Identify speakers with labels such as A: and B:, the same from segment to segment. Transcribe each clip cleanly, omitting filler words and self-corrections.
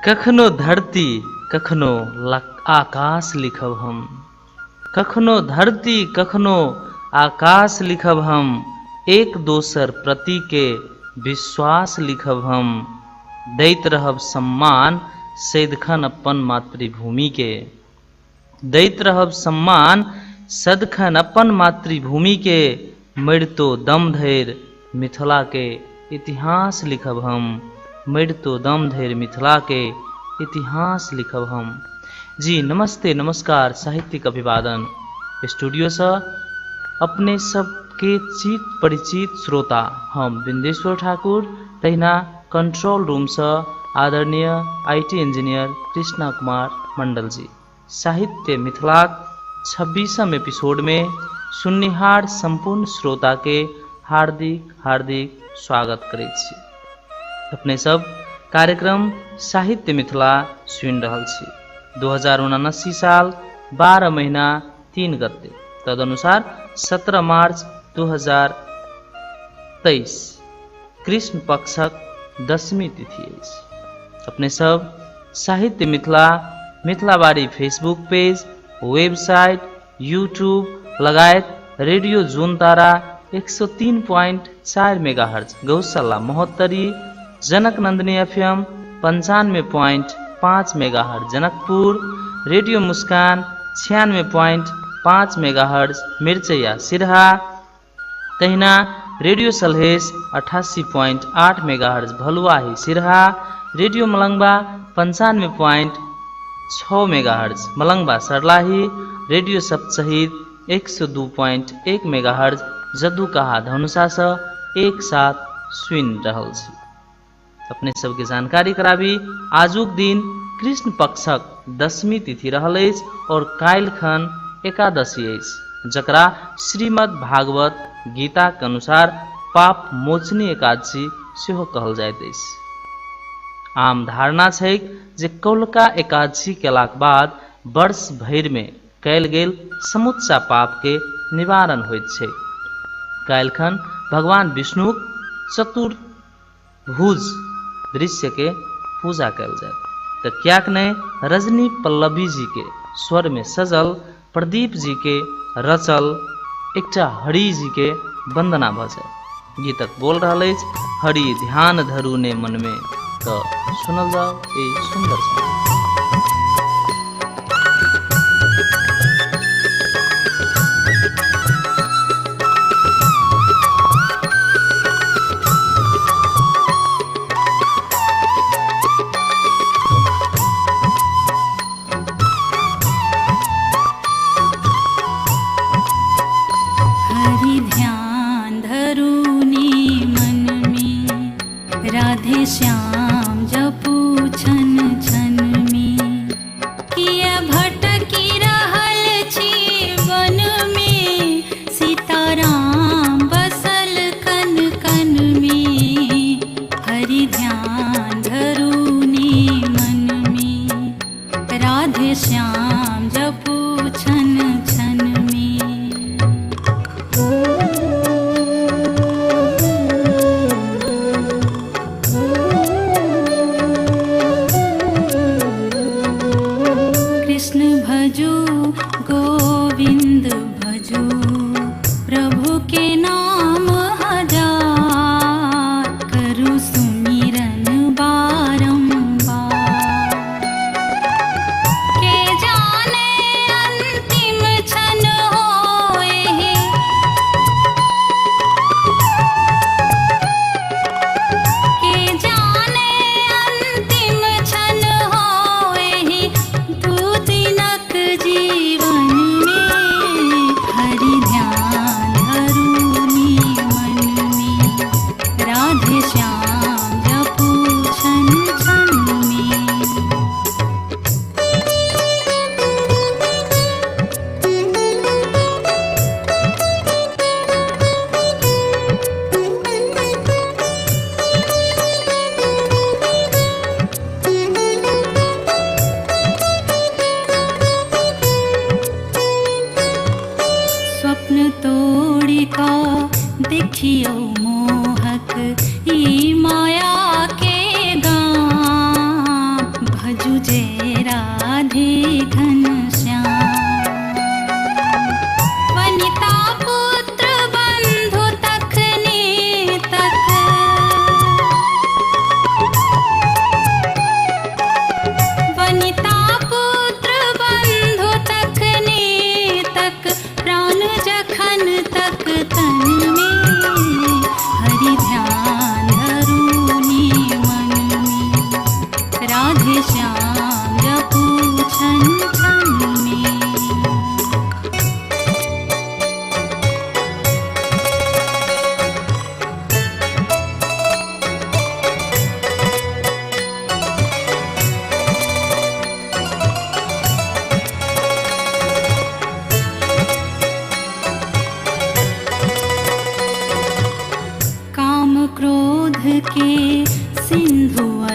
A: कखनो धरती कखनो आकाश लिखब हम, कखनो धरती कखनो आकाश लिखब हम, एक दोसर प्रति के विश्वास लिखब हम, दैत रहब सम्मान सदिखन अपन मातृभूमि के, दैत रहब सम्मान सदिखन अपन मातृभूमि के, मरितो दम धरि मिथिला के इतिहास लिखब हम, मरितो दम धरि मिथिला के इतिहास लिखब हम। जी नमस्ते, नमस्कार, साहित्यिक अभिवादन। स्टूडियोसँ अपने सबके चित परिचित श्रोता हम बिन्देश्वर ठाकुर, तहिना कंट्रोल रूमसँ आदरणीय IT engineer Krishna Kumar Mandal ji. साहित्य मिथिलाक 26म एपिसोडमे सुननिहार सम्पूर्ण श्रोताके हार्दिक हार्दिक स्वागत करै छी। अपने सब कार्यक्रम साहित्य मिथिला सुनि रहल छी। 2079 साल 12 महीना 3 गते, तदनुसार 17 मार्च 2023 कृष्ण पक्षक दशमी तिथि अछि। अपने सब साहित्य Mithila, Mithilabari Facebook page, website, YouTube लगायत radio Jun Tara 103.4 megahertz Gaushala Mahottari, Janak Nandini FM 95.5 megahertz Janakpur, radio Muskan 96.5 megahertz Mirchaiya Siraha, तहिना radio Salhesh 88.8 megahertz Bhaluahi Siraha, radio Malangwa 95.6 megahertz Malangwa Sarlahi, radio Saptashahid 102.1 megahertz Jadukaha धनुषासँ एक साथ सुनि रहल छी। अपने सबके जानकारी कराबी, आजुक दिन कृष्ण पक्षक दशमी तिथि रहल अछि और काल्हि खन एकादशी अछि, जकरा श्रीमद् भागवत गीता के अनुसार पाप मोचनी एकादशी सेहो कहल जाइत अछि। आम धारणा छैक जे कौलका एकादशी केलाक बाद वर्ष भरिमे कयल गेल समुच्चा पाप के निवारण होइत छै। काल्हिखन भगवान विष्णुक चतुर्भुज दृश्य के पूजा कयल जायत, तऽ किएक नहि रजनी पल्लवी जी के स्वर में सजल प्रदीप जी के रचल एकटा हरि जी के वंदना भऽ जाय। गीतक बोल रहल अछि हरि ध्यान धरू ने मन में, तऽ सुनल जाओ ई सुंदर संगीत।
B: हरि ध्यान धरूनी मन में, राधे श्याम जपू छन छन में, किया भटकी रहल छी वन में, सीताराम बसल कन कन में, हरि ध्यान धरूनी मन में, राधे श्याम जपू छन छन में। कृष्ण भजू गोविंद भजू प्रभु के नाम हजार, करू सुमिरन बारंबार। के जाने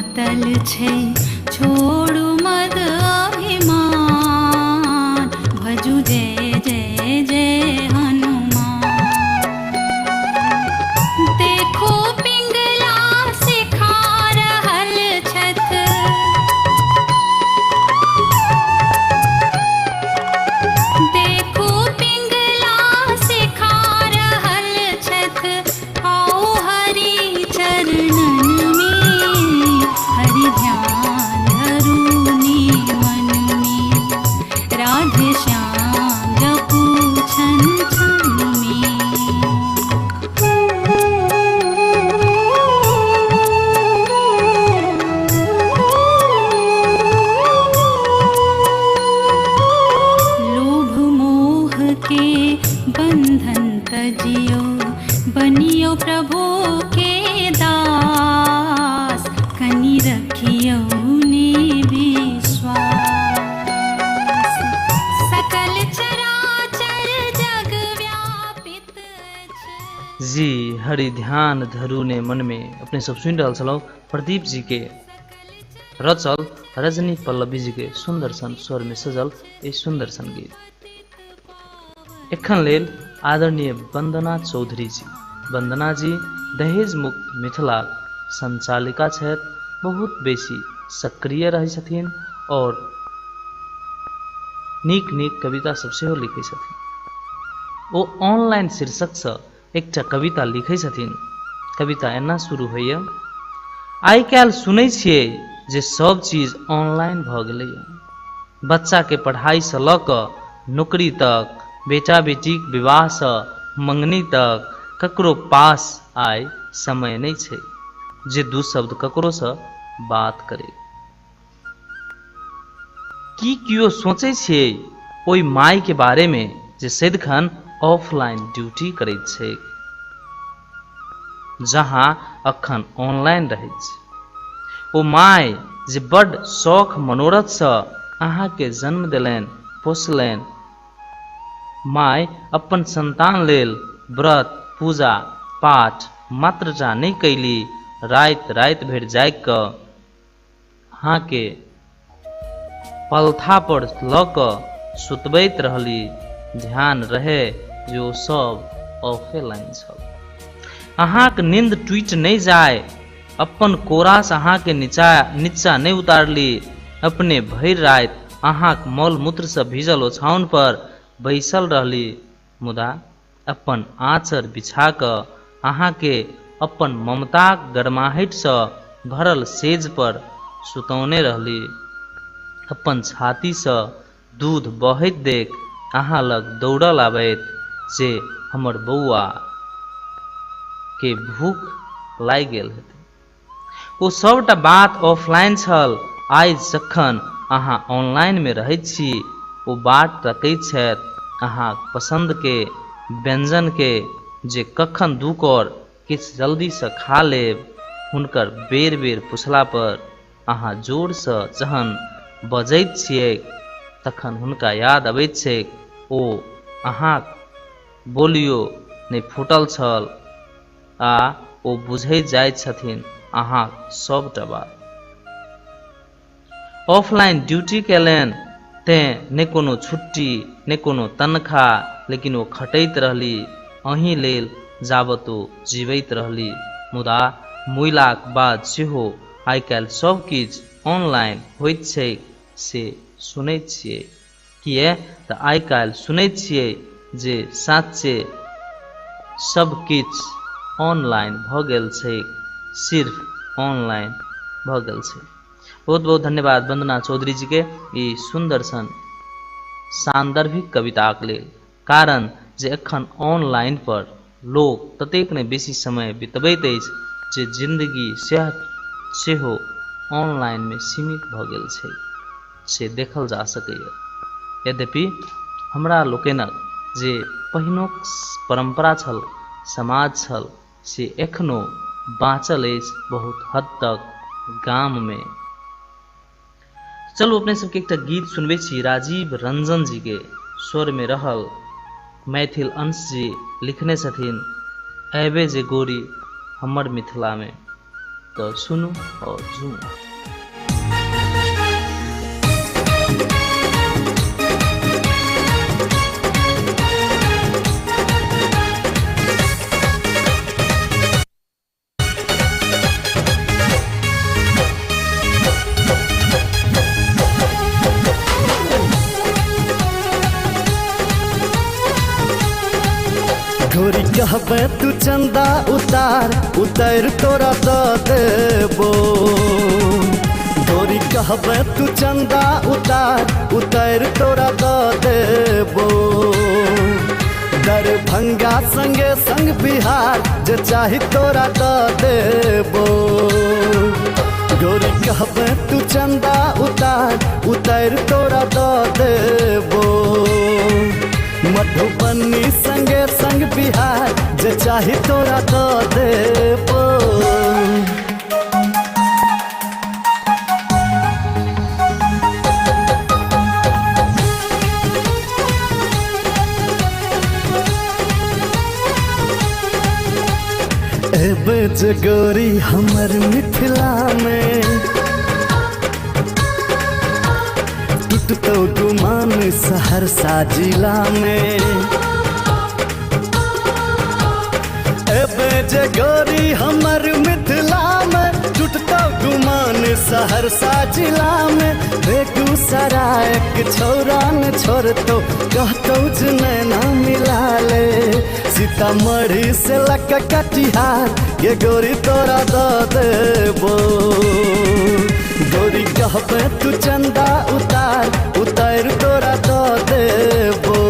B: मतल छै, छोड़ू मद अभिमान, भजू जय जय जय हनुमान। देखो पिंगला सिखा रहल छथि, देखो पिंगला सिखा रहल छथि, आओ हरि चरणन में, हरि ध्यान धरू ने मन में, राधे श्याम जपू छन छन में। लोभ मोह के बंधन तजियो, बनियो प्रभु के दास, कनि रखियो ने विश्वास। सकल चराचर जग व्यापित अछि।
A: जी हरि ध्यान धरू ने मन में अपने सब सुनि रहल छलहुँ प्रदीप जी के रचल रजनी पल्लवी जी के सुंदर सन स्वर में सजल ई सुंदर सन गीत। एखन लेल आदरणीय वंदना चौधरी जी, वंदना जी दहेज मुक्त मिथिला संचालिका छथि, बहुत बेसी सक्रिय रहै छथिन और नीक नीक कविता सब सेहो लिखै छथिन। ओ ऑनलाइन शीर्षकसँ एकटा कविता लिखै छथिन। कविता एना शुरू होइए, आइ काल्हि सुनै छियै जे सब चीज ऑनलाइन भऽ गेलैए, बच्चाके पढ़ाइसँ लऽ कऽ नौकरी तक, बेटा बेटीक विवाहसँ मंगनी तक, ककरो पास आइ समय नहि छै जे दू शब्द ककरोसँ बात करे। की केओ सोचै छियै ओहि मायके बारेमे जे सदिखन ऑफलाइन ड्यूटी करैत छै, जहाँ अखन ऑनलाइन रहैत छै। ओ my जे बड्ड शौख मनोरथसँ अहाँके जन्म देलनि, पोसलनि। My अपन संतान लेल व्रत पूजा पाठ मात्रटा नहि कैली, राति राति भरि जागि कऽ अहाँके पलथा पर लऽ कऽ सुतबैत रहली। ध्यान रहे जे ओ सब ऑफलाइन छल। अहाँक नींद टूटि नहि जाय, अपन कोरासँ अहाँके नीचा नहि उतारली, अपने भरि राति अहाँक मल मूत्रसँ भीजल ओछाओन पर बैसल रहली, मुदा अपन आँचर बिछा कऽ अहाँके अपन ममताक गरमाहटिसँ भरल सेज पर सुतौने रहली। अपन छातीसँ दूध बहैत देख अहाँ लग दौड़ल आबैत जे हमर बौआ के भूख लागि गेल हेतै। ओ सबटा बात ऑफलाइन छल। आइ जखन अहाँ ऑनलाइनमे रहैत छी, ओ बाट तकैत छथि अहाँक पसन्दके व्यञ्जनके, जे कखन दू कौर किछु जल्दीसँ खा लेब। हुनकर बेर बेर पुछला पर अहाँ जोरसँ जहन बजैत छियै तखन हुनका याद अबैत छैक ओ अहाँक बोलियो नहि फूटल छल, आ ओ बुझैत जाइत छथिन अहाँक सबटा बात। ऑफलाइन ड्यूटी केलनि तेँ नहि कोनो छुट्टी नहि कोनो तनख्वाह, लेकिन ओ खटैत रहली अहीं लेल जाबत ओ जीवैत रहली। मुदा मुइलाक बाद सेहो आइ काल्हि सब किछु ऑनलाइन होइत छैक से सुनैत छियै। किए तऽ आइ काल्हि सुनैत छियै जे साँचे सब किछु ऑनलाइन भऽ गेल छैक, सिर्फ ऑनलाइन भऽ गेल छै। बहुत बहुत धन्यवाद वंदना चौधरी जी के ई सुंदर सन सान्दर्भिक कविताक लेल, कारण जे एखन ऑनलाइन पर लोक ततेक ने बेसी समय बितबैत अछि जे जिंदगी सेहो ऑनलाइन में सीमित भऽ गेल छै, से देखल जा सकैए। यद्यपि हमरा लोकनिक जे पहिनुक परम्परा छल, समाज छल, से एखनो बाँचल अछि बहुत हद तक गाम में। चलू अपने सबके एकटा गीत सुनबै छी राजीव रंजन जी के स्वर में रहल मैथिल अंश जी लिखने छथिन अयबे जे गोरी हमर मिथिला में। तो सुनू और झूमू।
C: गोरी कहबे तू चंदा उतार उतार तोरा the देबो। गोरी कहबे तू चंदा उतार उतार तोरा the देबो। दरभंगा संगे संग बिहार जे चाही तोरा the देबो। गोरी कहबे तू चंदा उतार उतार तोरा the देबो। मधुबनी संगे संग बिहार जे चाही तोरा the देबो। एबे जे गोरी हमर मिथिला में टूटतो गुमान सहरसा जिला में। एबे जे गोरी हमर मिथिला में टूटतो गुमान सहरसा जिला में। बेगूसराय के छौरा न छोड़तो कहतो जे नैना मिला ले। सीतामढ़ी से लक कटिहार ये गोरी तोरा the देबो। गोरी कहबे तू चंदा उतार उतार तोरा the देबो।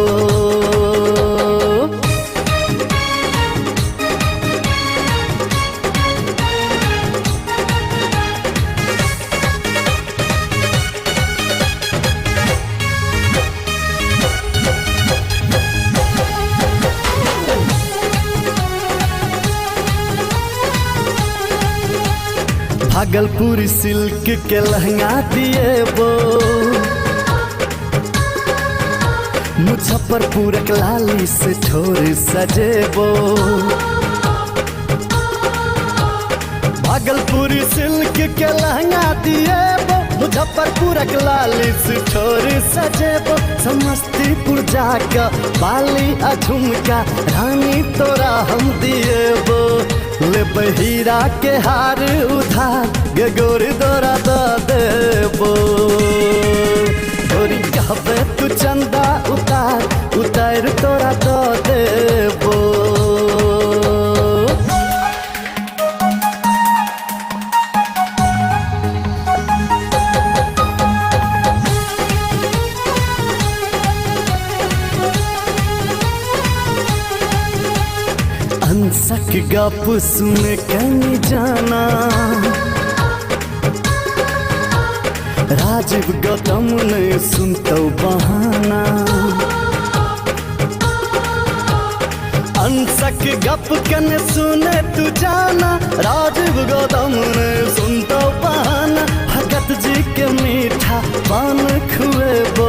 C: भागलपुरी सिल्क के लहंगा दिएबो। मुजफ्फरपुर के लाली से ठोर सजेबो। भागलपुरी सिल्क के लहंगा दिएबो। मुजफ्फरपुर के लाली से ठोर सजेबो। समस्तीपुर जाकर बाली आ झुमका रानी तोरा हम दिएबो। लेबै हीरा के हार उधार गे गोरी तोरा the देबो। गोरी कहबे तू चंदा उतार उतार तोरा the देबो। अंसक गप सुन के नहीं जाना राजीव गौतम ने सुनतो बहाना। अंसक गप कन सुने तू जाना राजीव गौतम ने सुनतो बहाना। भगत जी के मीठा पान खुएबो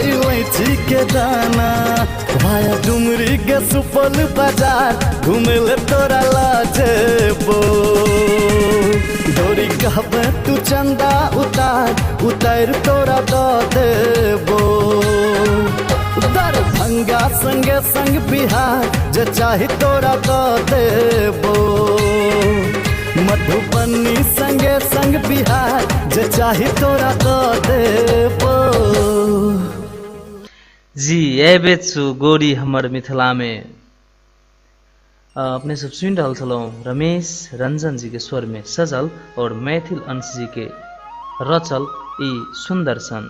C: इलायची के दाना। भाया डुमरी के सुपौल बाजार घूमे ले तोरा लाजेबो। गोरी कहबे तू चंदा उतार उतार तोरा the देबो। दरभंगा संगे संग बिहार जे चाही तोरा the देबो। मधुबनी संगे संग बिहार जे चाही तोरा the देबो।
A: जी एबे छु गोरी हमर मिथिला में। अपने सब सुनि रहल छलहुँ रमेश रंजन जी के स्वर में सजल और मैथिल अंश जी के रचल ई सुंदर सन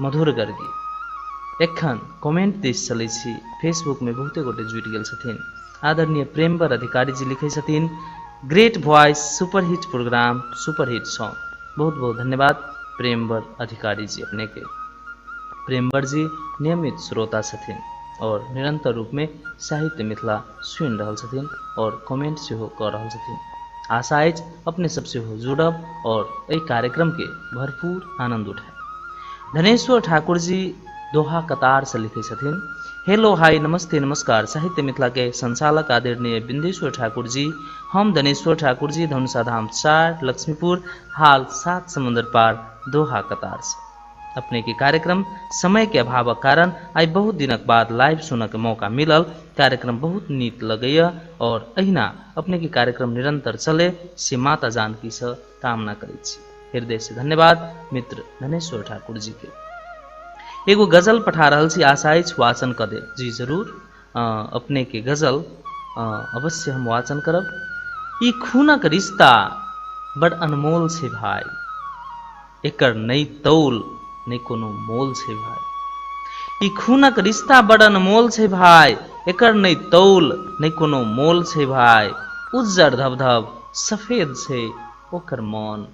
A: मधुरगर गीत। एखन कमेंट this चलै छी। फेसबुक में बहुते गोटे जुटि गेल छथिन। आदरणीय प्रेमवर अधिकारी जी लिखै छथिन great voice superhit programme superhit song. बहुत बहुत धन्यवाद प्रेमवर अधिकारी जी अपने के। प्रेमवर जी नियमित श्रोता छथिन और निरंतर रूप में साहित्य मिथिला सुनि रहल छथिन और कमेंट सेहो कऽ रहल छथिन। आशा अछि अपने सब सेहो जुड़ब और एहि कार्यक्रम के भरपूर आनंद उठायब। धनेश्वर ठाकुर जी दोहा कतार से लिखै छथिन। हेलो हाय नमस्ते नमस्कार साहित्य मिथिला के संचालक आदरणीय बिंदेश्वर ठाकुर जी, हम धनेश्वर ठाकुर जी धनुषा धाम 4 लक्ष्मीपुर, हाल 7 समुद्र पार दोहा कतार से। अपने के कार्यक्रम समय के अभावक कारण आइ बहुत दिनक बाद लाइव सुनऽ के मौका मिलल। कार्यक्रम बहुत नीक लगैया और अहिना अपने के कार्यक्रम निरंतर चले से माता जानकी से कामना करै छी। हृदय से धन्यवाद मित्र धनेश्वर ठाकुर जी के। एगो गजल पठा रहल छी, आशा अछि वाचन कऽ देब। जी जरूर, अपने के गजल अवश्य हम वाचन करब। ई खूनक रिश्ता बड़ अनमोल छै भाई, एकर नहि तौल नहि कोनो मोल छै भाई। ई खूनक रिश्ता बड़ अनमोल छै भाई, एकर नहि तौल नहि कोनो मोल छै भाई। उज्जर धबधब सफेद छै ओकर मन,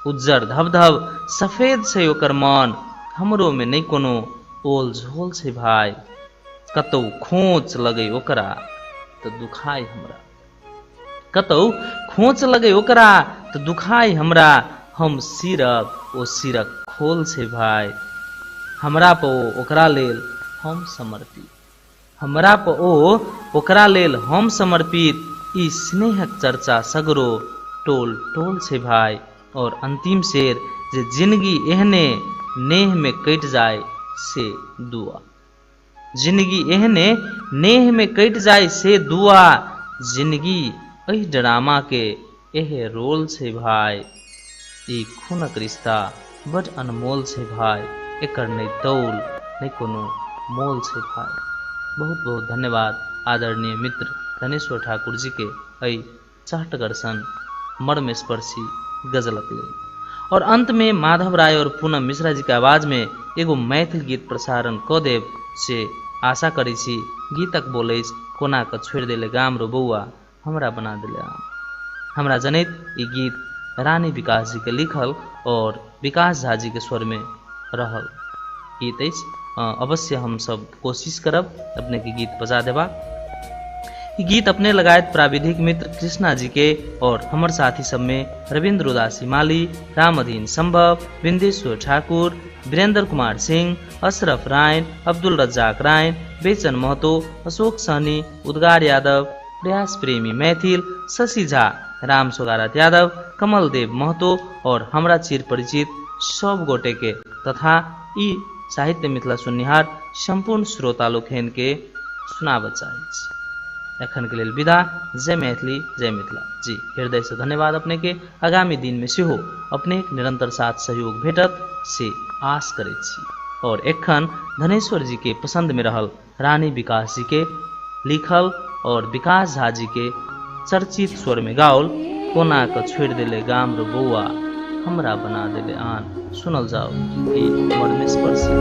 A: उज्जर धबधब सफेद छै ओकर मन, हमरो में नहि कोनो ओल झोल छै भाई। कतौ खोंच लगै ओकरा तऽ दुखाय हमरा, कतौ खोंच लगै ओकरा तऽ दुखाय हमरा, हम सिरक ओ सिरक खोल छै भाई। हमरा पर ओ ओकरा लेल हम समर्पित, हमरा पर ओ ओकरा लेल हम समर्पित, ई स्नेहक चर्चा सगरो टोल टोल छै भाई। और अंतिम शेर जे जिंदगी एहने नेह में कटि जाय से दुआ, जिंदगी एहने नेह में कटि जाय से दुआ, जिंदगी एहि ड्रामा के एहे रोल छै भाई। ई खूनक रिश्ता बड़ अनमोल छै भाई, एकर नहि तौल नहि कोनो मोल छै भाई। बहुत बहुत धन्यवाद आदरणीय मित्र धनेश्वर ठाकुर जी के एहि चहटगर सन मर्मस्पर्शी गजलक लेल। और अंत में माधव राय और पूनम मिश्रा जी के आवाज में एगो मैथिल गीत प्रसारण कऽ देब से आशा करै छी। गीतक बोल अछि कोना कऽ छोड़ि देले गाम रो बौआ हमरा बना देले आम। हमरा जनैत ई गीत रानी विकास जी के लिखल और विकास झा जी के स्वर में रहल गीत अछि। अवश्य हम सब कोशिश करब अपने के गीत बजा देबाक। ई गीत अपने लगायत प्राविधिक मित्र कृष्णा जी के और हमर साथी सब में रविन्द्र उदासी माली, रामअधीन संभव, बिंदेश्वर ठाकुर, वीरेंद्र कुमार सिंह, अशरफ रायन, अब्दुल रज्जाक रायन, बेचन महतो, अशोक सहनी, उद्गार यादव, प्रयास प्रेमी मैथिल, शशि झा, राम सोगारत यादव, कमल देव महतो और हमरा चिर परिचित सब गोटे के तथा ई साहित्य मिथिला सुननिहार संपूर्ण श्रोता लोकनि के सुनाबऽ चाहै छी। एखन के लेल विदा। जय मैथिली, जय मिथिला जी। हृदय से धन्यवाद अपने के। आगामी दिन में सेहो अपने निरंतर साथ सहयोग भेटत से आश करैत छी। और एखन धनेश्वर जी के पसंद में रहल रानी विकास जी के लिखल और विकास झा जी के चर्चित स्वर में गाओल कोना के छोड़ि देले गाम रो बौआ हमरा बना देले आन सुनल जाओ ई मर्मस्पर्शी।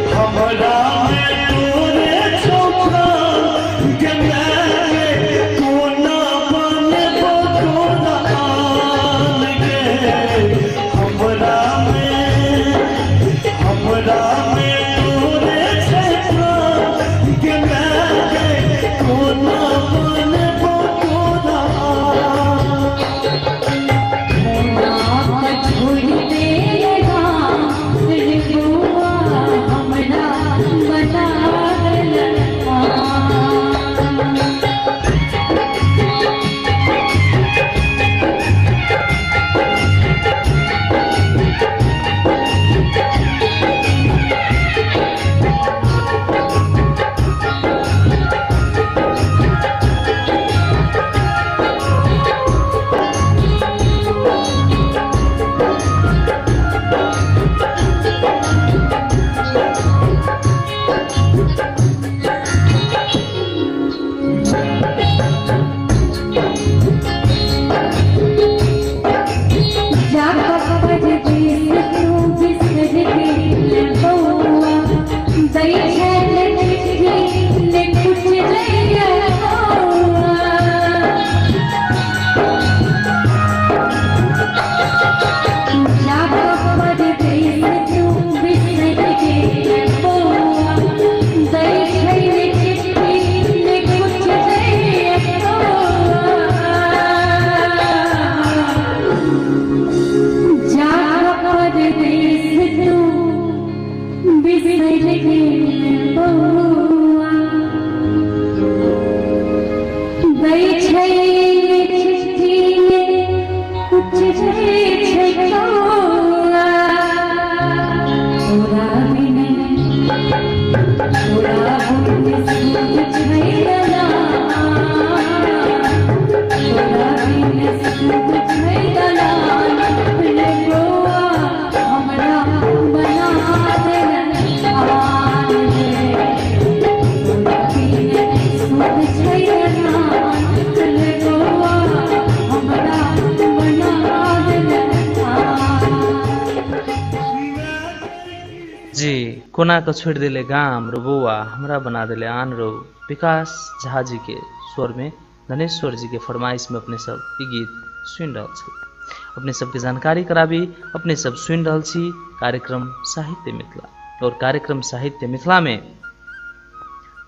D: हमरा में तोरे चौका के
B: बिसरि गेल बौआ। दै छै ने चिट्ठी ने उचरै छै कौआ। तोरा बिन तोरा बिन सुख छै दलान, तोरा बिन सुख छै दलान। रे बौआ हमरा बना देलन आन रे, तोरा बिन सुख छै दलान। रे बौआ हमरा बना देलन आन।
A: जी कोना कऽ छोड़ि देले गाम रो बौआ, हमरा बना देले आन रो, विकास झा जी के स्वर में धनेश्वर जी के फरमाइश में अपने सब ई गीत सुनि रहल छी। अपने सबके जानकारी कराबी, अपने सब सुनि रहल छी कार्यक्रम साहित्य मिथिला। और कार्यक्रम साहित्य मिथिला में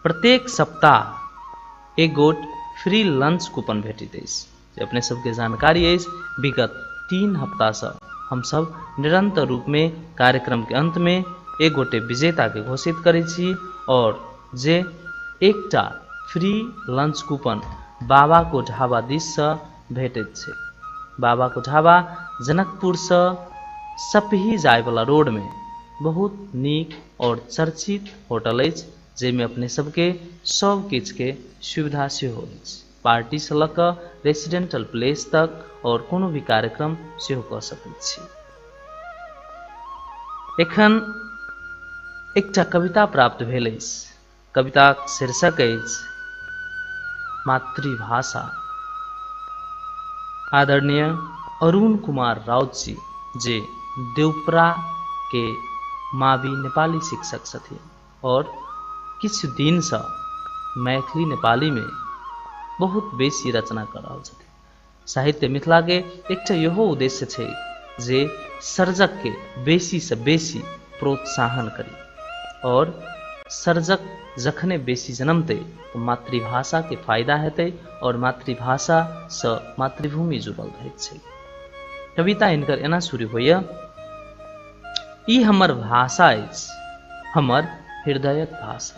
A: प्रत्येक सप्ताह एक गोट फ्री लंच कूपन भेटैत अछि। जे अपने सबके जानकारी अछि, विगत 3 हफ्तासँ हमसब निरंतर रूप में कार्यक्रम के अंत में एक गोटे विजेता के घोषित करै छी और जे एकटा फ्री लंच कूपन बाबा को ढाबा दिससँ भेटैत छै। बाबा को ढाबा जनकपुरसँ सपही जायवला रोड में बहुत नीक और चर्चित होटल अछि, जाहिमे अपने सबके सब किछुके सुविधा सेहो अछि। पार्टीसँ लऽ कऽ रेसिडेंटल प्लेस तक और कोनो भी कार्यक्रम सेहो कऽ सकैत छी। एखन एकटा कविता प्राप्त भेल अछि। कविताक शीर्षक अछि मातृभाषा। आदरणीय अरुण कुमार राउत जी, जे देवपुरा के मावी नेपाली शिक्षक छथिन और किछु दिनसँ मैथिली नेपाली में बहुत बेसी रचना कर रहल छथिन। साहित्य मिथिला के एकटा इहो उद्देश्य छै जे सर्जक के बेसी से बेसी प्रोत्साहन करी और सर्जक जखने बेसी जन्मतै तऽ मातृभाषा के फायदा हेतै और मातृभाषा सँ मातृभूमि जुड़ल रहैत छै। कविता हिनकर एना शुरू होइए, ई हमर भाषा अछि, हमर हृदयक भाषा।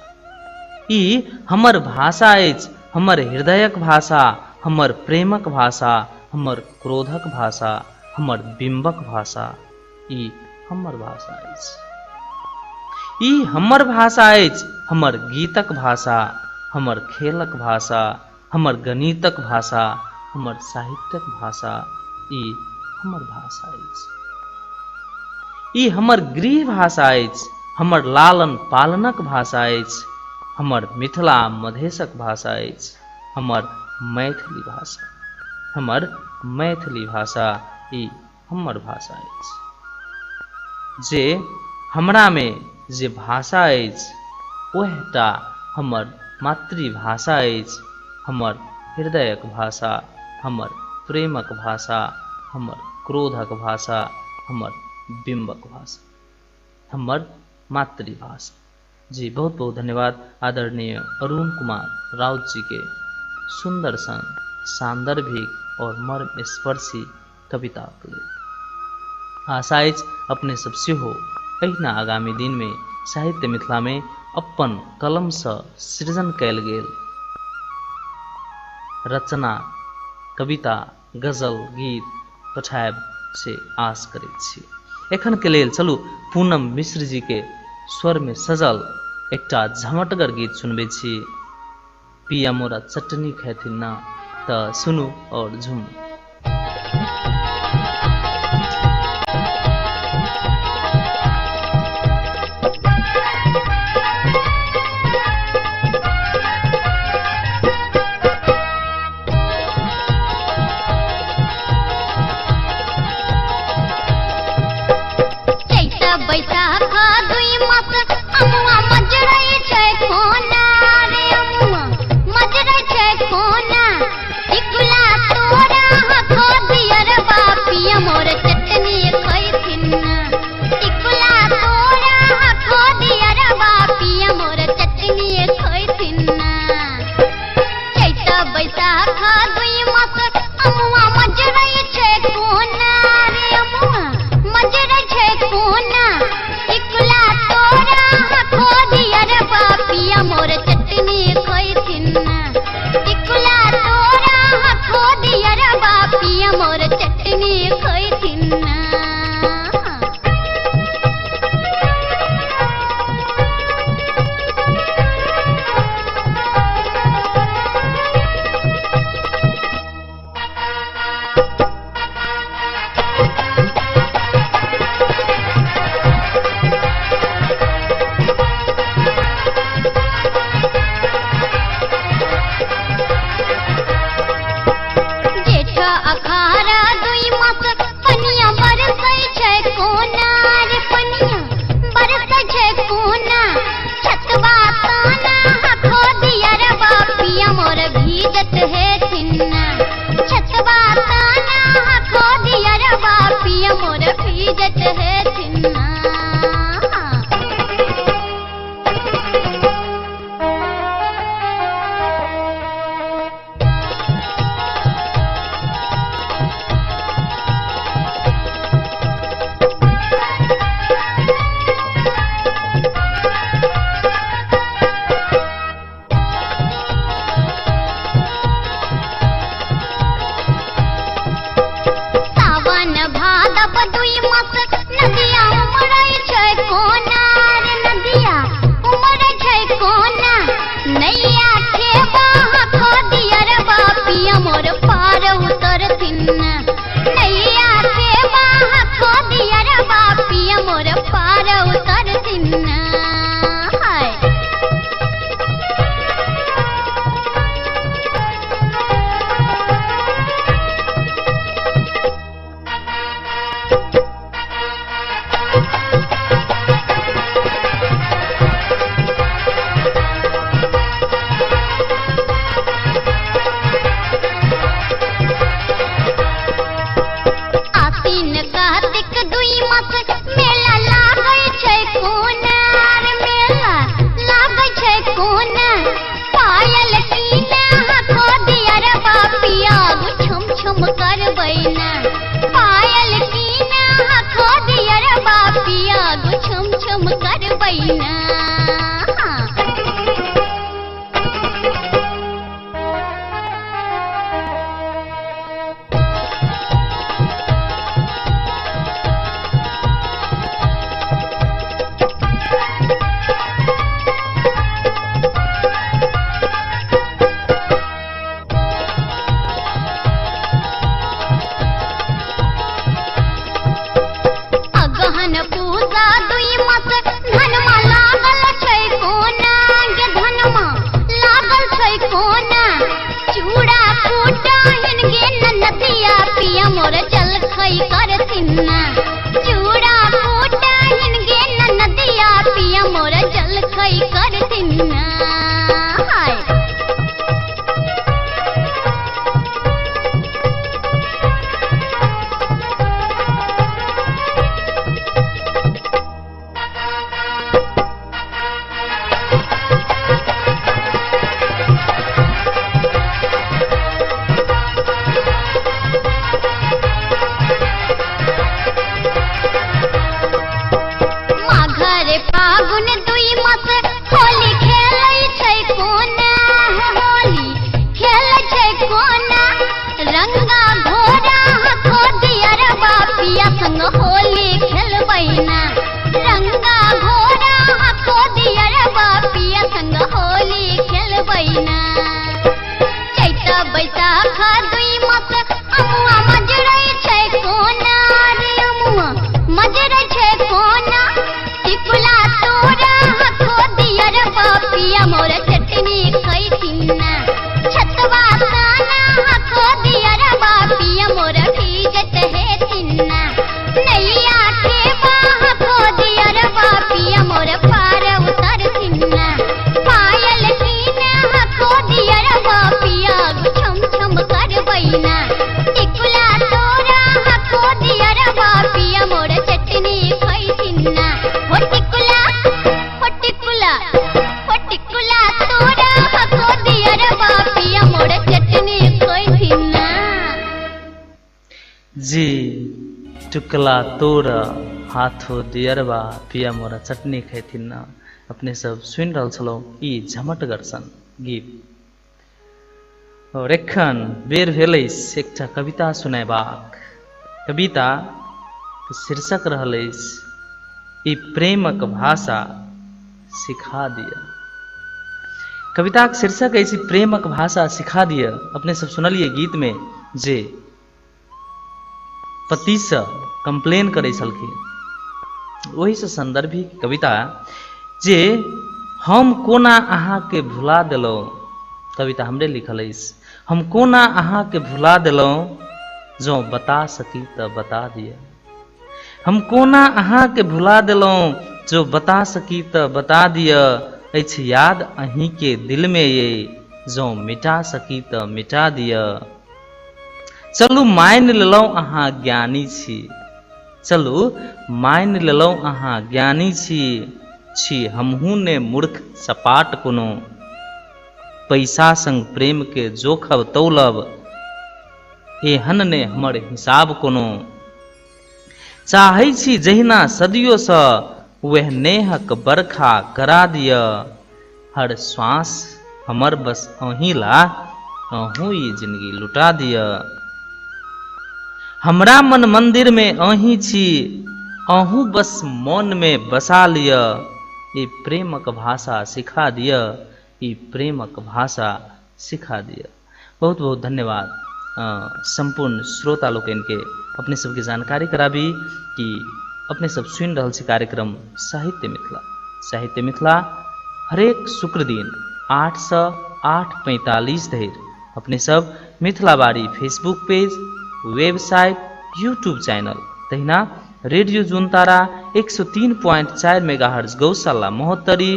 A: ई हमर भाषा अछि, हमर हृदयक भाषा, हमर प्रेमक भाषा, हमर क्रोधक भाषा, हमर बिम्बक भाषा। ई हमर भाषा अछि। ई हमर भाषा अछि, हमर गीतक भाषा, हमर खेलक भाषा, हमर गणितक भाषा, हमर साहित्यक भाषा। ई हमर भाषा अछि। ई हमर गृह भाषा अछि, हमर लालन पालनक भाषा अछि, हमर मिथिला मधेशक भाषा अछि, हमर मैथिली भाषा, हमर मैथिली भाषा। ई हमर भाषा अछि। जे हमरामे जे भाषा अछि वएहटा हमर मातृभाषा अछि, हमर हृदयक भाषा, हमर प्रेमक भाषा, हमर क्रोधक भाषा, हमर बिम्बक भाषा, हमर मातृभाषा। जी बहुत बहुत धन्यवाद आदरणीय अरुण कुमार राउत जी के सुंदर सन सांदर्भिक और मर्म स्पर्शी कविता के लेल। आशा अछि अपने सब सेहो एहिना आगामी दिन में साहित्य मिथिला में अपन कलम सँ सृजन कयल गेल रचना, कविता, गजल, गीत पठायब से आश करैत छी। एखन के लेल चलू पूनम मिश्र जी के स्वर में सजल एकटा झमटगर गीत सुनबै छी, पिया मोरा चटनी खेथिन ना। तऽ सुनू और झूमू।
D: चैत बैसाख दुई मास अमुआ मजरै छै कोना रे, अमुआ मजरै छै कोना, टिकुला तोरा। ना। पायल कीना हखो दियरबा पिया गो छम छम करबै ना। अगहन पूजा दुई मास धनमा लागल छै कोना गे, धनमा लागल छै कोना। चूड़ा कूटाहिन गे ननदिया पिया मोर जलखै करथिन ना। चूड़ा कूटाहिन गे ननदिया पिया मोर जलखै करथिन ना। हाय माघर फागुन दुई मास होली खेलै छै कोना, होली खेलै छै कोना। रंगा घोड़ा हखो दियरबा पिया संग होली खेलबै ना। रंगा घोड़ा हखो दियरबा पिया संग होली खेलबै ना। चैत बैसाख दुई मास अमुआ मजरै छै कोना रे, अमुआ मजरै छै कोना। टिकुला तोरा हखो दियरबा पिया मोर चटनी खैथिन ना। छतवा साना हखो दियरबा पिया मोर भीजत हेथिन ना। नैया ठेबा हखो दियरबा पिया मोर पार उतरथिन ना। पायल कीना हखो दियरबा पिया छम छम करबै ना। टिकुला तोरा हखो दियरबा पिया मोर चटनी खैथिन ना। हो टिकुला, हो टिकुला, हो टिकुला तोरा हखो दियरबा पिया मोर चटनी खैथिन ना।
A: जी टुकला तोर हाथो दियरबा पिया मोरा चटनी खैथिन ना। अपने सब सुनि रहल छलहुँ ई झमटगर सन गीत। और एखन बेर भेल अछि एकटा कविता सुनेबाक। कविता के शीर्षक रहल अछि ई प्रेमक भाषा सिखा दिअ। कविताक शीर्षक अछि प्रेमक भाषा सिखा दिअ। अपने सब सुनलियै गीत में जे पतिसँ कंप्लेन करै छलखिन, ओहिसँ संदर्भित कविता जे हम कोना अहाँके भुला देलहुँ। कविता हमरे लिखल अछि। हम कोना अहाँके भुला देलहुँ, जँ बता सकी तऽ बता दिअ। हम कोना अहाँके भुला देलहुँ, जो बता सकी तऽ बता दिअ। अछि याद अहीँके दिलमे ये, जँ मिटा सकी तऽ मिटा दिअ। चलू मानि लेलहुँ अहाँ ज्ञानी छी, चलू मानि लेलहुँ अहाँ ज्ञानी छी, छी हमहूँ ने मूर्ख सपाट कोनो। पैसा संग प्रेमके जोखब तौलब, एहन ने हमर हिसाब कोनो। चाहै छी जहिना सदियोसँ वएह नेहक बरखा करा दिअ। हर श्वास हमर बस अहीं ला, अहूँ ई जिंदगी लुटा दिअ। हमरा मन मंदिर में अहीं छी, अहूँ बस मन में बसा लिअ। ई प्रेमक भाषा सिखा दिअ, ई प्रेमक भाषा सिखा दिअ। बहुत बहुत धन्यवाद सम्पूर्ण श्रोता लोकनिके। अपने सबके जानकारी कराबी कि अपने सब सुनि रहल छी कार्यक्रम साहित्य मिथिला। साहित्य मिथिला हरेक शुक्र दिन 8 से 8:45 धरि अपने सब Mithilabari Facebook page, website, YouTube channel, तहिना radio Juntara 103.4 megahertz Gaushala Mahottari,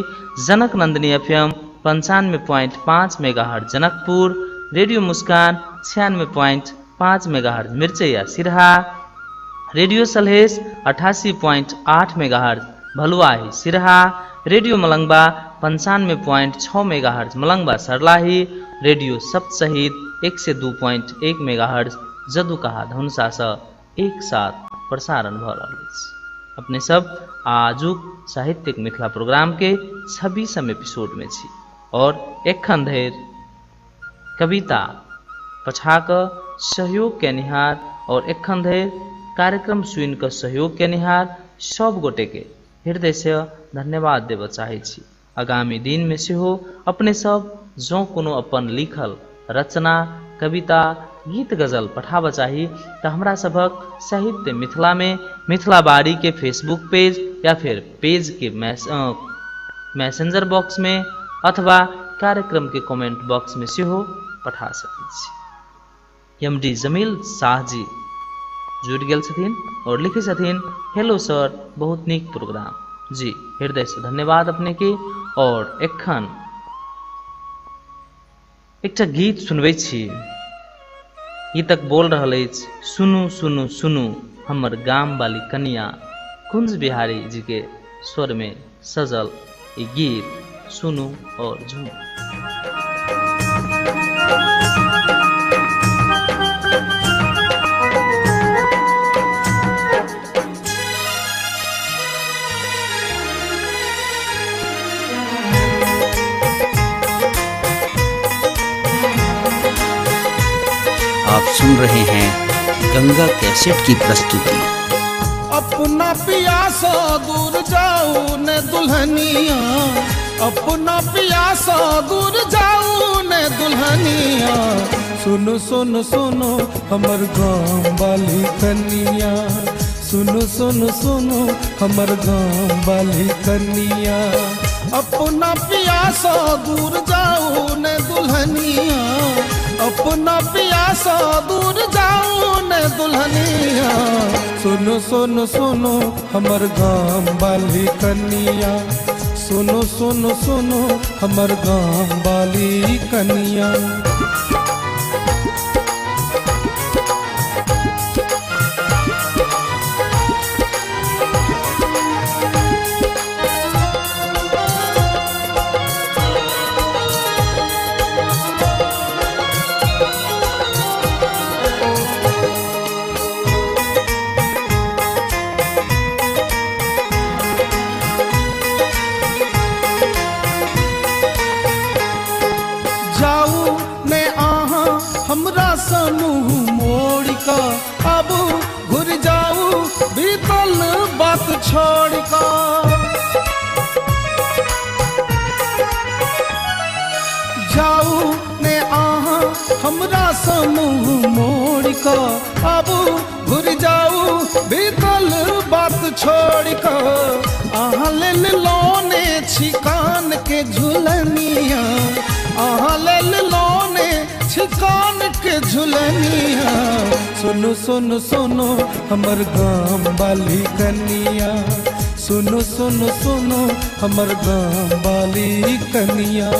A: Janak Nandini FM 95.5 megahertz Janakpur, radio Muskan 96.5 megahertz Mirchaiya Siraha, radio Salhesh 88.8 megahertz Bhaluahi Siraha, radio Malangwa 95.6 megahertz Malangwa Sarlahi, radio Saptashahid 102.1 megahertz जदुकहा धनुषासँ एक साथ प्रसारण भऽ रहल अछि। अपने सब आजुक साहित्यिक मिथिला प्रोग्राम के 26म एपिसोड में छी और एखन धरि कविता पठा कऽ सहयोग केनिहार और एखन धरि कार्यक्रम सुनि कऽ सहयोग केनिहार सब गोटे के हृदय से धन्यवाद देबऽ चाहै छी। आगामी दिन में सेहो अपने सब जँ कोनो अपन लिखल रचना, कविता, गीत गजल पठाबऽ चाही तऽ हमरा सभक साहित्य मिथिला में मिथिला बाड़ी के फेसबुक पेज या फिर पेज के मैसेंजर बॉक्स में अथवा कार्यक्रम के कमेंट बॉक्स में सेहो पठा सकैत छी। एम डी जमील शाह जी जुड़ि गेल छथिन और लिखै छथिन, हेलो सर, बहुत नीक प्रोग्राम। जी, हृदय से धन्यवाद अपने के। और एखन एकटा गीत सुनबै छी। गीतक बोल रहल अछि, सुनू सुनू सुनू हमर गाम वाली कनिया। कुंज बिहारी जी के स्वर में सजल ई गीत सुनू और झूमू।
E: आप सुन रहे हैं गंगा कैसेट की प्रस्तुति।
F: अपना पियासा दूर जाऊ ने दुल्हनिया, अपना पियासा दूर जाऊ ने दुल्हनिया। सुनो सुनो सुनो हमर गाँव वाली कनिया, सुनो सुनो सुनो हमर गाँव वाली कनिया। अपना पियासा दूर जाऊ ने दुल्हनिया, अपना पियासा दूर जाऊ ने दुल्हनिया। सुनो सुनो सुनो हमर गाँव वाली कनिया, सुनो सुनो सुनो हमर गाँव वाली कनिया। छोड़ का जाऊ ने आहा हमरा समूह मोड़ का, अब घुर जाऊ बीतल बात छोड़ का। आहा लेल लोने छिकान के झुलनिया, आहा लेल लोने छिकान के झुलनिया। सुनो सुनो सुनो हमर गाँव वाली कनिया, सुनो सुनो सुनो हमर गाँव वाली कनिया।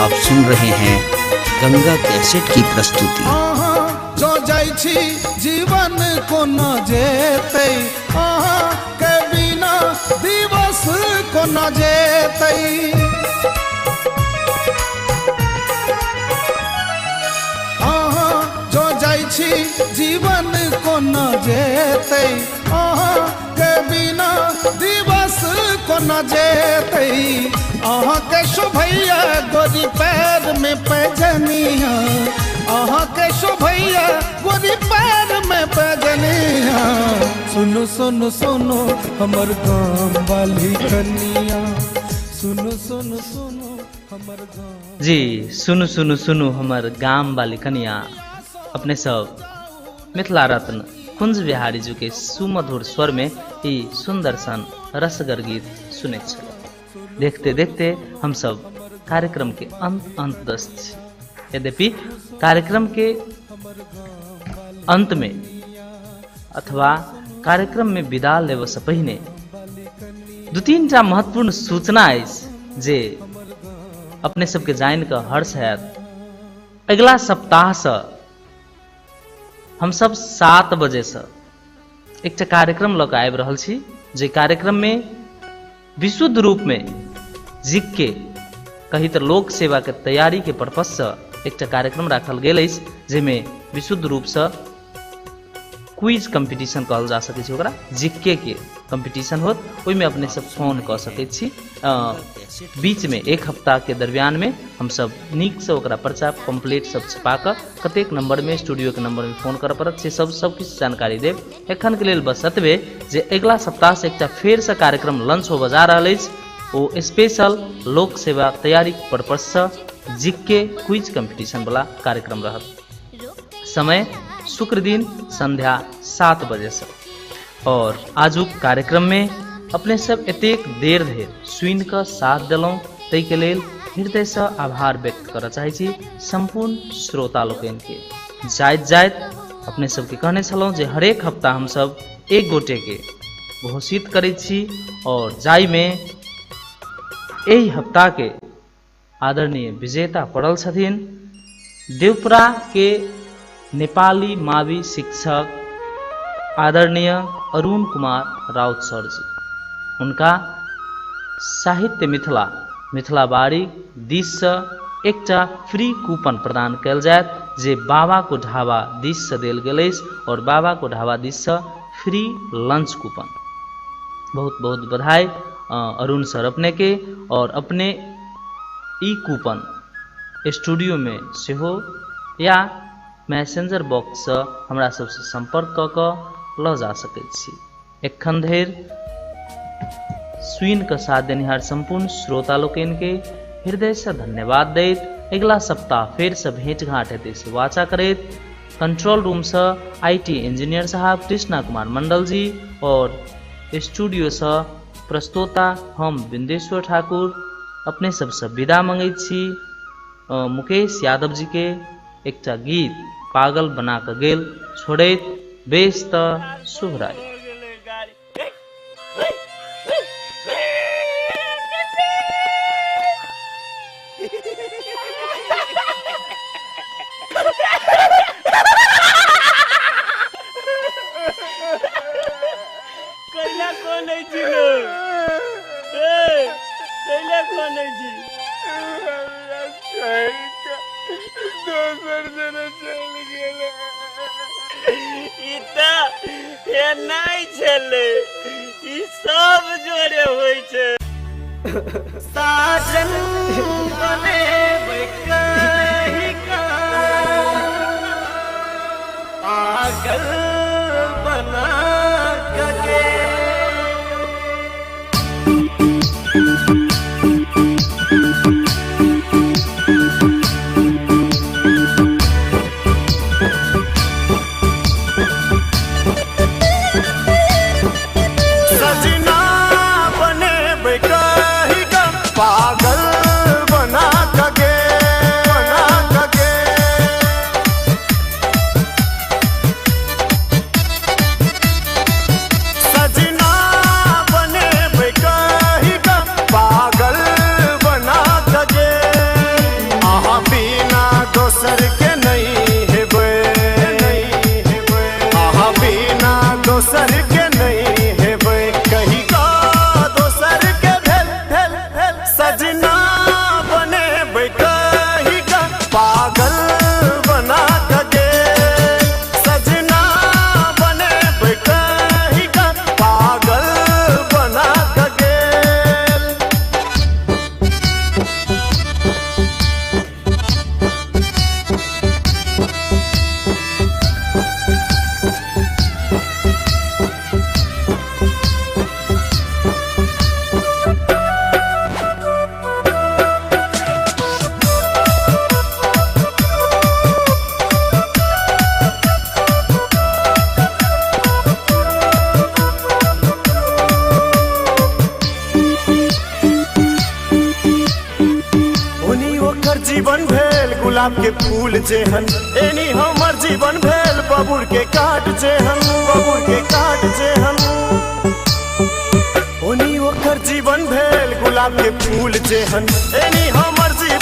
E: आप सुन रहे हैं गंगा कैसेट की प्रस्तुति।
F: आहा जो जाइ छी जीवन कोना जेतै, आहा के बिना दिवस कोना जेतै। आहा जो जाइ छी जीवन कोना जेतै, आहा के बिना दिवस कोना जेतै। अहाँ के शोभैया गोरी पैर में पैजनिया, अहाँ के शोभैया गोरी पैर में पैजनिया। सुनो सुनो सुनो हमर गाँव वाली कनिया, सुनो सुनो सुनो हमर गाँव।
A: जी, सुनो सुनो सुनो हमर गाम वाली कनिया। अपने सब मिथिला रत्न कुंज बिहारी जी के सुमधुर स्वर में ई सुंदर सन रसगर गीत सुनैत छलहुँ। देखते देखते हम सब कार्यक्रम के अंत अंत दस्त छी। यद्यपि कार्यक्रम के अंत में अथवा कार्यक्रम में विदा लेबऽ से पहिने दू तीन टा महत्वपूर्ण सूचना अछि जे अपने सबके जानि कऽ हर्ष हैत। अगिला सप्ताहसँ हमसब 7 बजेसँ एकटा कार्यक्रम लऽ कऽ आबि रहल छी, जे कार्यक्रममे विशुद्ध रूपमे जीके कही तऽ लोक सेवाके तैयारीके पर्पससँ एकटा कार्यक्रम राखल गेल अछि, जाहिमे विशुद्ध रूपसँ क्विज कंपटीशन कहल जा सकै छै ओकरा, जीके के कंपटीशन होत। ओहिमे अपने सब फोन कऽ सकै छी। बीचमे एक हफ्ताके दरमियानमे हमसब नीकसँ ओकरा पर्चा पम्पलेट सब छपा कऽ कतेक नंबरमे स्टूडियोके नंबरमे फोन करऽ पड़त से सब सब किछु जानकारी देब। एखनके लेल बस एतबे जे अगिला सप्ताहसँ एकटा फेरसँ कार्यक्रम लॉन्च होबऽ जा रहल अछि, ओ स्पेशल लोक सेवा तैयारीके पर्पससँ जीके क्विज कंपटीशन वाला कार्यक्रम रहत। समय शुक्र दिन संध्या 7 बजेसँ। और आजुक कार्यक्रममे अपने सब एतेक देर धरि सुनि कऽ साथ देलहुँ ताहिके लेल हृदयसँ आभार व्यक्त करऽ चाहै छी सम्पूर्ण श्रोता लोकनिके। जाइत जाइत अपने सबके कहने छलहुँ जे हरेक हफ्ता हमसब एक गोटेके घोषित करै छी और जाहिमे एहि हफ्ताके आदरणीय विजेता पड़ल छथिन देवपुरा के नेपाली मावि शिक्षक आदरणीय अरुण कुमार राउत सर जी। हुनका साहित्य मिथिला मिथिला बाड़ी दिससँ एकटा फ्री कूपन प्रदान कयल जायत, जे बाबा को ढाबा दिससँ देल गेल अछि और बाबा को ढाबा दिससँ फ्री लंच कूपन। बहुत बहुत बधाई अरुण सर अपने के, और अपने ई कूपन स्टूडियो में सेहो या मैसेंजर बॉक्स से हमरा सबसे संपर्क कऽ कऽ लऽ जा सकैत छी। एखन धरि सुनि कऽ साथ देनिहार सम्पूर्ण श्रोता लोकनि के हृदय से धन्यवाद दैत अगिला सप्ताह फेर से भेंट घाट हेतै से वाचा करैत control room Se IT engineer साहब कृष्णा कुमार मंडल जी और स्टूडियो से प्रस्तोता हम बिंदेश्वर ठाकुर अपने सबसे विदा मंगै छी। मुकेश यादव जी के एकटा गीत पागल बना कऽ गेल छोड़ैत बेस तऽ शुभ राति।
G: कैला कोनै छी लोग? ए, कैला कोनै छी?
H: हमरा छोड़ि कऽ दोसर जने चलि गेल।
G: ई तऽ एनाइ छलै, ई सब जोरे होइ छै।
C: साजन बनेबै कहि कऽ पागल बना कऽ गेल। सजना बनेबै कहि कऽ पागल बना कऽ गेल, बना कऽ गेल। सजना बनेबै कहि कऽ पागल बना कऽ गेल। अहाँ बिना दोसर के नहि हेबै, नहि हेबै। अहाँ बिना दोसर के नहि हेबै कहि कऽ दोसर के भेल, भेल, भेल। सजना बनेबै कहि कऽ पागल बना कऽ गेल। सजना बनेबै कहि कऽ पागल बना कऽ गेल। ओनी ओकर जीवन भेल गुलाब के फूल जेहन, एनी हमर जीवन भेल बबूर के काट जेहन, बबूर के काट जेहन। ओनी ओकर जीवन भेल गुलाब के फूल जेहन, एनी हमर जीवन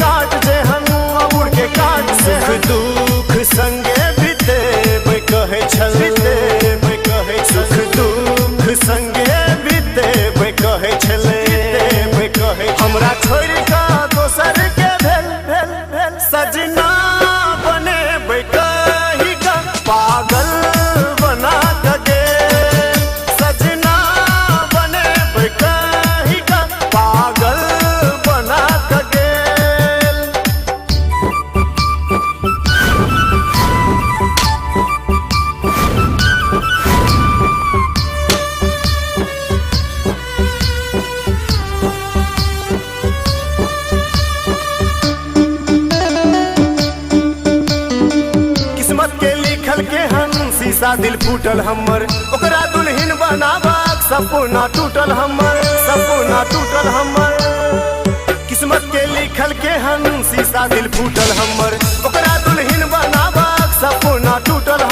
I: काट जेहन, अंगूर के काट। सुख दुख संगे बितेबै कहै छल, बितेबै कहै। सुख दुख संगे बितेबै कहै छलै, बितेबै कहै। हमरा छोड़ि कऽ दोसर के भेल भेल भेल सजना बनेबै कहि कऽ पागल बना कऽ गेल। सजना बनेबै कहि कऽ पागल बना कऽ गेल। किस्मत के लिखल के हम शीशा दिल फूटल हमर, ओकरा दुल्हन बनाबाक सपना टूटल हमर, सपना टूटल हमर। किस्मत के लिखल के हम शीशा दिल फूटल हमर, ओकरा दुल्हन बनाबाक सपना टूटल